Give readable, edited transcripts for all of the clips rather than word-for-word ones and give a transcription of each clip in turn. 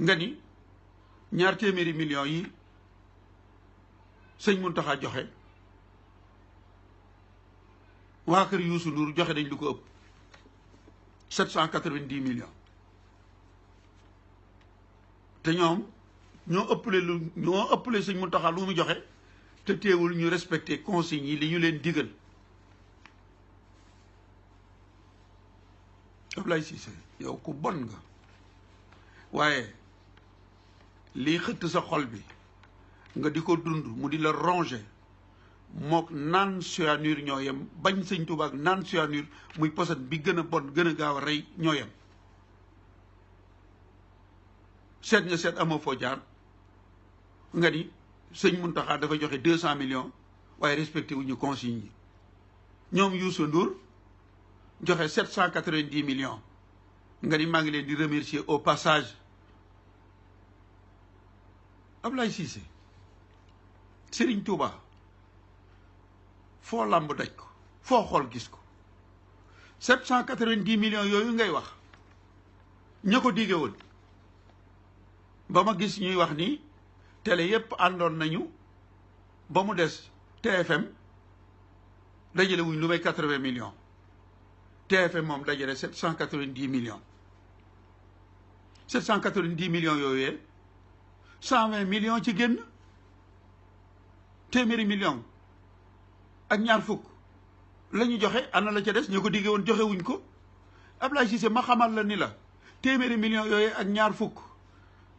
nga ni ñaar téeméeri millions yi sëñ Mountakha joxe waa kër Youssou Ndour joxe dañ lu ko ëpp 790 millions te ñoom ñoo ëppale sëñ Mountakha lu mu joxe te teewul ñu respecté consignes yi li ñu leen digal. Ablaye Cissé yow ku bon nga waaye lii xëtt sa xol bi nga di ko dund mu di la ronger mook naan cyanure ñoo yem bañ sëñ Tuubaa ak naan cyanure muy poson bi gën a bon gën a gaaw a rey ñoo yem seet nga seet amoo foo jaar nga ni sëñ Mountakha dafa joxe 200 millions waaye respecté wu ñu consigne yi ñoom Youssou Ndour joxe 790 millions nga ni maa ngi leen di remercier au passage. Ablaye Cissé Serigne Touba foo làmb daj ko foo xool gis ko 790 millions yooyu ngay wax ña ko digge woon ba ma gis ñuy wax ni télé yépp àndoon nañu ba mu des TFM dajale wuñ lu may 80 millions TFM moom dajale 790 millions 790 millions yooyu 120 millions ci génn téeméeri millions ak ñaar fukk la ñu joxe ana la ca des ñoo ko diggee woon joxe wuñ ko Ablaye Cissé ma xamal la ni la téeméeri millions yooyu ak ñaar fukk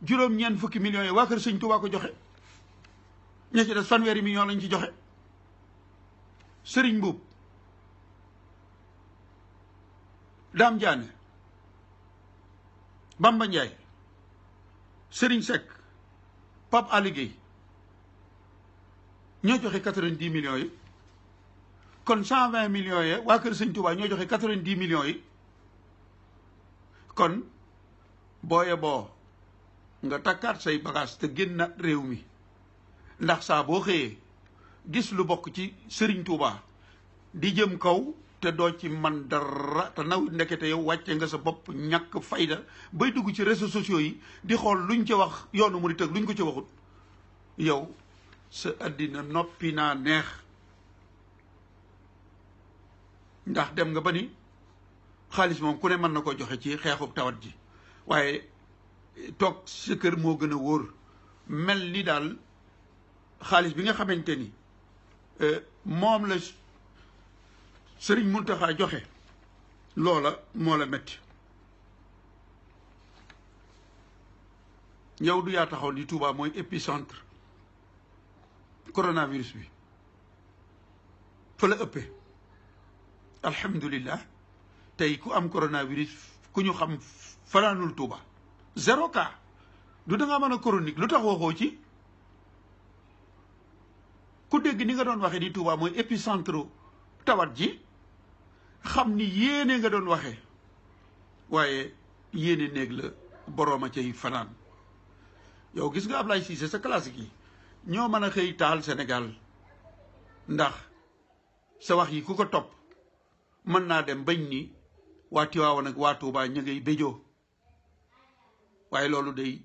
juróom-ñeent fukki millions yi waa kër sëñ Tuubaa ko joxe ña ci des fanweeri millions lañ ci joxe Serigne Mbuub Dame Diané Bamba Ndiaye Serigne Seck Pape Ali Gueye ñoo joxe 90 millions yi kon 120 millions yi waa kër sëñ Touba ñoo joxe 90 millions yi kon booye boo nga takkaat say bagage te génnaat réew mi ndax saa boo xëyee gis lu bokk ci Serigne Touba di jëm kaw te doo ci man dara te naw ndekete yow wàcce nga sa bopp ñàkk fayda bay dugg ci réseaux sociaux yi di xool luñ ci wax yoonu murit ak luñ ko ci waxut yow sa àddina noppi naa neex ndax dem nga ba ni xaalis moom ku ne mën na ko joxe ci xeexub tawat ji waaye toog sa kër moo gën a wóor mel ni daal xaalis bi nga xamante ni moom la Sëriñ Mountakha joxe loola moo la metti yow du yaa taxaw ni Touba mooy épicentre coronavirus bi fa la ëppee alhamdulillah tey ku am coronavirus ku ñu xam fanaanul Touba 0 cas du da ngaa mën a chronique lu tax waxoo ci ku dégg ni nga doon waxee ni Touba mooy épicentre tawat ji xam ni yéene nga doon waxee waaye yéene néeg la borooma cay fanaan yow gis nga Ablaye Cissé sa classique yi ñoo mën a xëy taal Sénégal ndax sa wax yi ku ko topp mën naa dem bañ ni waa Tiwaawan ak waa Tuubaa ñu ngay béjoo waaye loolu day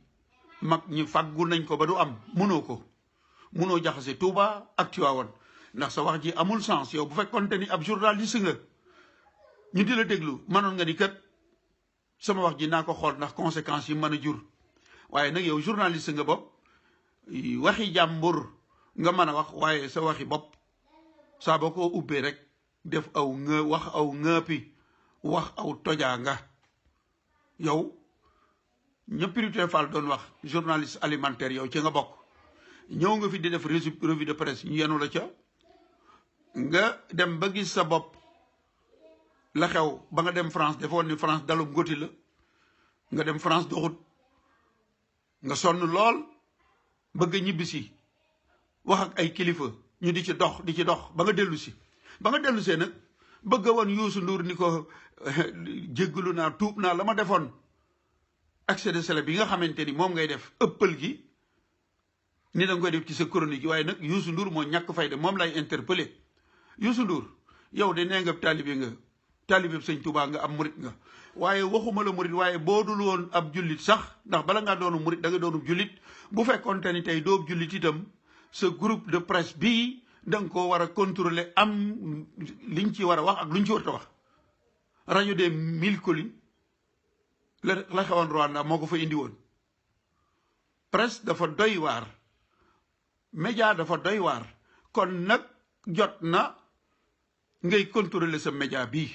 mag ñi fàggu nañ ko ba du am munoo jaxase Tuubaa ak Tiwaawan ndax sa wax ji amul sens yow bu fekkoonte ni ab journaliste nga ñu di la déglu mënoon nga ni kat sama wax ji naa ko xool ndax conséquences yi mën a jur waaye nag yow journaliste nga bopp waxi jàmbur nga mën a wax waaye sa waxi bopp saa boo ko ubbee rek def aw nga wax aw ngaapi wax aw tojaa nga yow ña Purité Fall doon wax journaliste alimentaire yow ci nga bokk ñëw nga fi di def revue de presse ñu yenu la ca nga dem ba gis sa bopp la xew ba nga dem France defoon ni France dalum ngoti la nga dem France doxut nga sonn lool bëgg a ñibbisi wax ak ay kilifa ñu di ci dox ba nga dellu si ba nga dellu see nag bëgg a woon Youssou Ndour ni ko jéggalu naa tuub naa la ma defoon accès de célèbre bi nga xamante ni moom ngay def ëppal gi ni da nga koy def ci sa chronique yi waaye nag Youssou Ndour moo ñàkk fayda moom lay interpellé Youssou Ndour yow de nee nga taalibe sëñ Touba nga am murit nga waaye waxuma la murit waaye boo dul woon ab jullit sax ndax bala ngaa doonu murit da nga doonu jullit bu fekkoonte ni tey doob jullit itam sa groupe de presse bii da nga ko war a contrôler am liñ ci war a wax ak luñ ci war a wax rajo des 1000 collines la xewoon Rwanda moo ko fa indi woon presse dafa doy waar média dafa doy waar kon nag jot na ngay contrôler sa média bii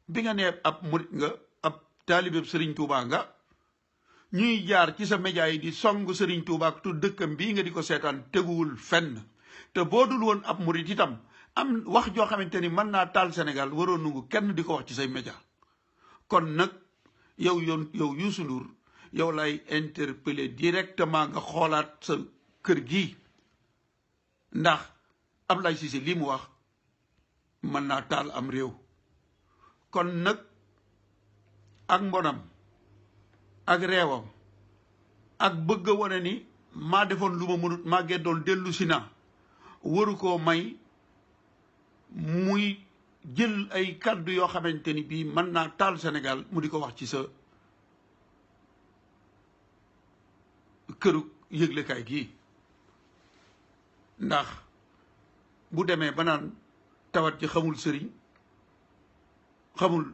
bi nga nee ab murit nga ab taalibe Serigne Touba nga ñuy jaar ci sa média yi di song Serigne Touba ak tu dëkkam bii nga di ko seetaan teguwul fenn te boo dul woon ab murit itam am wax joo xamante ni mën naa taal Sénégal waroo nungu kenn di ko wax ci say média kon nag yow Youssou Ndour yow lay interpeller directement nga xoolaat sa kër gi ndax Ablaye Cissé lii mu wax mën naa taal am réew kon nag ak mbonam ak réewam ak bëgg a wane ni maa defoon lu ma mënut maa geddoon dellu si na waru koo may muy jël ay kàddu yoo xamante ni bii mën naa taal Sénégal mu di ko wax ci sa këru yëglekaay gii ndax bu demee ba naan tawat ji xamul sëriñ xamul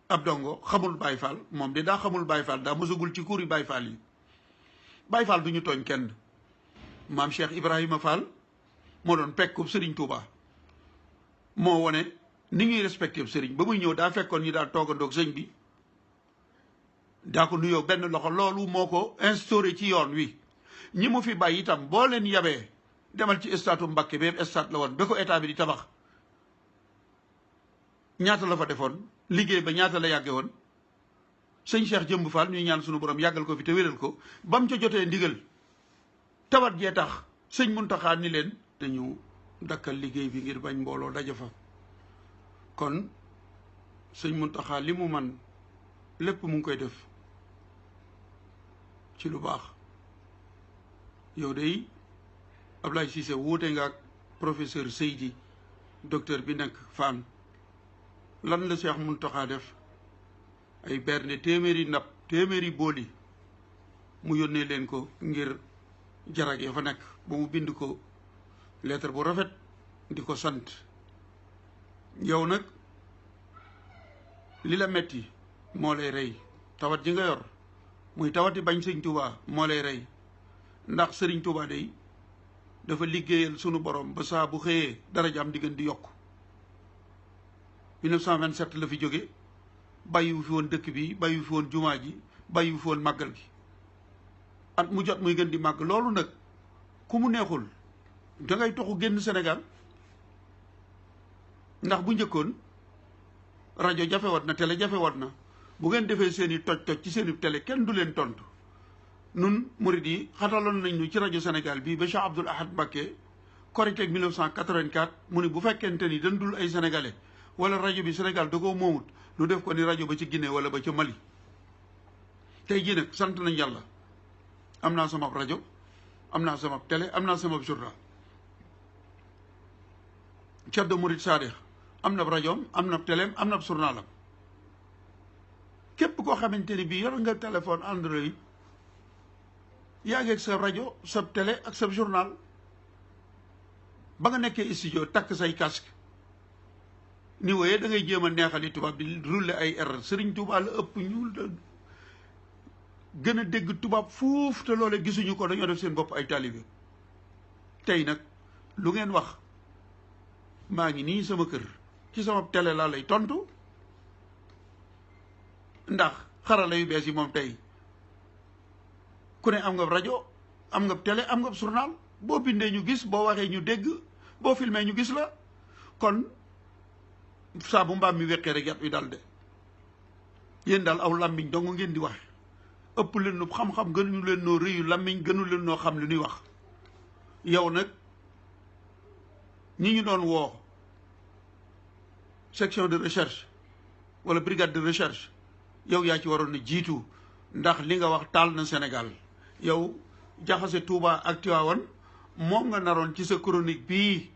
ab dongo xamul Baye Fall moom de daa xamul Baye Fall daa mosagul ci kuuri Baye Fall yi Baye Fall du ñu tooñ kenn maam Cheikh Ibrahima Fall moo doon pekkub sëriñ Touba moo wone ni ñuy respecté sëriñ ba muy ñëw daa fekkoon ñi daa toogandoog sëñ bi daa ko nuyoo benn loxo loolu moo ko instauré ci yoon wi ñi mu fi bàyyi itam boo leen yabee demal ci statu Mbacké ba stat la woon ba ko état bi di tabax ñaata la fa defoon liggéey ba ñaata la yàgge woon sëñ Cheikh Jëmb Fall ñuy ñaan sunu borom yàggal ko fi te wéral ko ba mu ca jotee ndigal tawat jee tax sëñ Muntaxa ni leen te ñu dakkal liggéey bi ngir bañ mbooloo daja fa kon sëñ Muntaxa li mu man lépp mu ngi koy def ci lu baax yow day Ablaye Cissé wuute nga ak professeur Seydi docteur bi nekk Fann lan la Cheikh Muntaxa def ay berne téeméeri ndab téeméeri booli mu yónnee leen ko ngir jarag ya fa nekk ba mu bind ko lettre bu rafet di ko sant yow nag li la metti moo lay rey tawat ji nga yor muy tawati bañ sëñ Touba moo lay rey ndax sëriñ Touba day dafa liggéeyal sunu borom ba saa bu xëyee daraja am di gën di yokk 1927 la fi jóge bàyyiwu fi woon dëkk bi bàyyiwu fi woon jumaa ji bàyyiwu fi woon màggal gi at mu jot muy gën di màgg loolu nag ku mu neexul da ngay toxu génn Sénégal ndax bu njëkkoon rajo jafewat na télé jafewat na bu ngeen defee seen i toj-toj ci seen i télé kenn du leen tontu nun murid yi xataloon nañ ñu ci rajo Sénégal bii ba Cheikh Abdoul Ahad Mbacké Korité 1984 mu ni bu fekkente ni dañ dul ay sénégalais wala rajo bi Sénégal da koo moomut lu def ko ni rajo ba ci Guinée wala ba ca Mali tey jii nag sant nañ yàlla am naa sama rajo am naa sama télé am naa sama journal Ceddo Murid Saadix am na rajoom am na téléem am na journalam képp koo xamante ni bii yor nga téléphone Android yaa ngi ak sa rajo sa télé ak sa journal ba nga nekkee studio takk say casque ni wooyee da ngay jéem a neexali tubaab di rouler ay R Sëriñ Tuubaa la ëpp ñu gën a dégg tubaab fuuf te loole gisuñu ko dañoo def seen bopp ay taalibe tey nag lu ngeen wax maa ngi nii sama kër ci sama télé laa lay tontu ndax xarala yu bees yi moom tey ku ne am nga rajo am nga télé am nga journal boo bindee ñu gis boo waxee ñu dégg boo filmé ñu gis la kon saa bu mbaam mi weqee rek yat wi daal de yéen daal aw làmmiñ dong ngeen di wax ëpp leen nu xam-xam gënuñu leen noo rëyu làmmiñ gënu leen noo xam li ñuy wax yow nag ñi ñu doon woo section de recherche wala brigade de recherche yow yaa ci waroon na jiitu ndax li nga wax taal na Sénégal yow jaxase Touba ak Tivaouane moom nga naroon ci sa chronique bii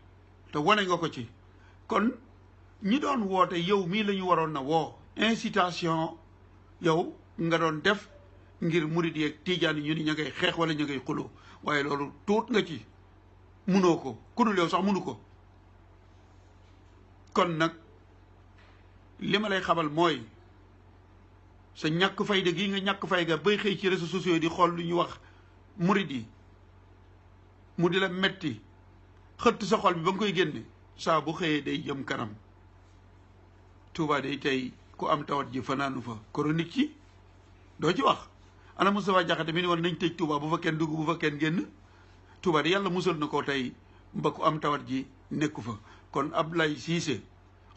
te wane nga ko ci kon ñi doon woote yow mii la ñu waroon na woo incitation yow nga doon def ngir murid yeeg tiijaan yi ñu ni ña ngay xeex wala ña ngay xuloo waaye loolu tuut nga ci munoo ko ku dul yow sax munu ko kon nag li ma lay xamal mooy sa ñàkk fayda gi nga ñàkk fayda bay xëy ci réseaux sociaux yi di xool lu ñu wax murid yi mu di la metti xëtt sa xol bi ba nga koy génne saa bu xëyee day jëm kanam Touba day tey ku am tawat ji fanaanu fa chronique ci doo ci wax ana Moustapha Diakhaté mi ni woon nañ tëj Touba bu fa kenn dugg bu fa kenn génn Touba di yàlla musal na ko tey mba ku am tawat ji nekku fa kon Abdoulaye Cissé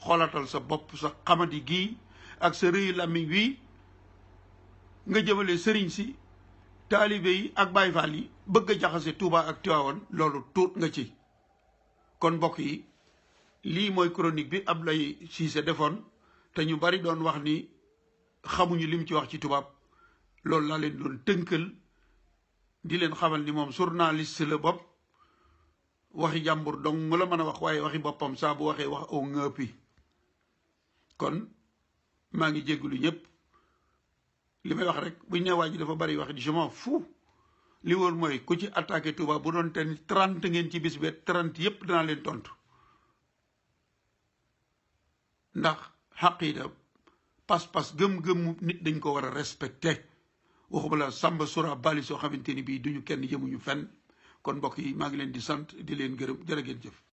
xoolatal sa bopp sa xamadi gii ak sa rëyu làmmiñ wii nga jëmale sëriñ si taalibe yi ak Baay Faal yi bëgg a jaxase Touba ak Tiwaawan loolu tuut nga ci kon mbokk yi lii mooy chronique bi Abdoulaye Cissé defoon te ñu bari doon wax ni xamuñu lim ci wax ci tubaab loolu laa leen doon tënkal di leen xamal ni moom journaliste la bopp waxi jàmbur donc mu la mën a wax waaye waxi boppam saa bu waxee wax au ngëppi kon maa ngi jéggulu ñëpp li may wax rek buñ ne waa ji dafa bari wax di je m'en fous li wóor mooy ku ci attaqué Touba bu doon te 30 ngeen ci bis bi 30 yëpp danaa leen tontu ndax xaqiida pas-pas gëm-gëm nit dañ ko war a respecté waxuma la sàmba sura bali soo xamante ni bii duñu kenn yëmuñu fenn kon mbokk yi maa ngi leen di sant di leen gërëm jërë ngeen jëf